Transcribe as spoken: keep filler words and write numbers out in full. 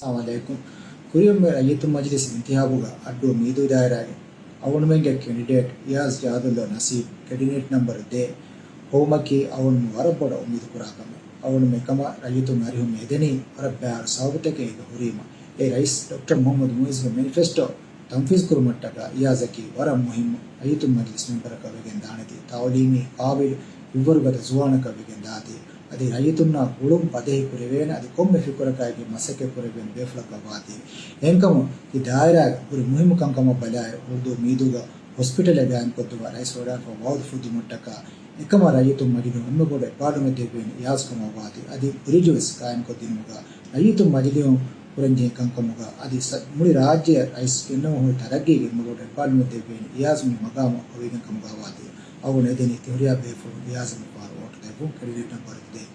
އައްސަލާމު ޢަލައިކުމް. ކުރިއަށް އައި ރައްޔިތުން މަޖިލިސް އިންތިހާބުގަ އައްޑޫ މީދޫ ދާއިރާގެ އަވަނުމެންގެ ކެންޑިޑޭޓް އިޔާޒް ޖާދުﷲ ނަސީބް، ކެންޑިޑޭޓް ނަމްބަރު ދޭއް، ހޮވުމަކީ އަވަނުމެން ވަރަށް ބޮޑަށް އުއްމީދު ކުރާ ކަމެއް. އަވަނުމެން އެކަމަށް ރައްޔިތުން އަރިހުން އެދެނީ ވަރަށް ބައިވަރު ސަބަބުތަކެއް އޭގަ ހުރީމަ. އެ ރައީސް ޑޮކްޓަރ މުޙައްމަދު މުޢިއްޒުގެ މެނިފެސްޓޯ ތަންފީޒު ކުރުމަށްޓަކާ އިޔާޒަކީ ވަރަށް މުހިއްމު ރައްޔިތުން މަޖިލިސް މެންބަރަކަށް ވެގެން ދާނެތީ، ތަޢުލީމީ ޤާބިލު ހިތްވަރުގަދަ ޒުވާނަކަށް ވެގެން ދާތީ، އަދި ރައްޔިތުންނާ ގުޅުން ބަދަހި ކުރެވޭނެ އަދި ކޮންމެ ފިކުރަކާއިގެން މަސައްކަތް ކުރެވޭނެ ބޭފުޅަކަށް ވާތީ. އެހެންކަމުން ތި ދާއިރާގެ ހުރި މުހިއްމު ކަންކަމަށް ބަލާއިރު، އުޅުދޫ މީދޫގަ ހޮސްޕިޓަލެއް ގާއިމްކޮށްދިނުމަށް ރައީސް ވަޑާންފަ ވަޢުދު ފުއްދުމަށްޓަކާ، އެކަމަށް ރައްޔިތުން މަޖިލިހުން އެންމެ ބޮޑު އެއްބާރުލުމެއް ދެއްވޭނެ އިޔާޒް ކަމަށް ވާތީ، އަދި ބްރިޖުވެސް ގާއިމްކޮށްދިނުމުގަ ރައްޔިތުން މަޖިލިހުން ކުރަންޖެހޭ ކަންކަމުގަ އަދި ސަ-، މުޅި ރާއްޖެއަށް ރައީސް ގެންނަމުން ހުރި ތަރައްގީގެ އެންމެ ބޮޑު އެއްބާރުލުމެއް ދެއްވޭނެ އިޔާޒް މި މަގާމަށް ހޮވިގެން ކަމުގަ ވާތީ. އަވަން އެދެނީ ތި ހުރިހާ ބޭފުޅުން އިޔާޒަށް މިފަހަރު ވޯޓު ދެއްވުން. ކެންޑިޑޭޓް ނަމްބަރު ދޭއް.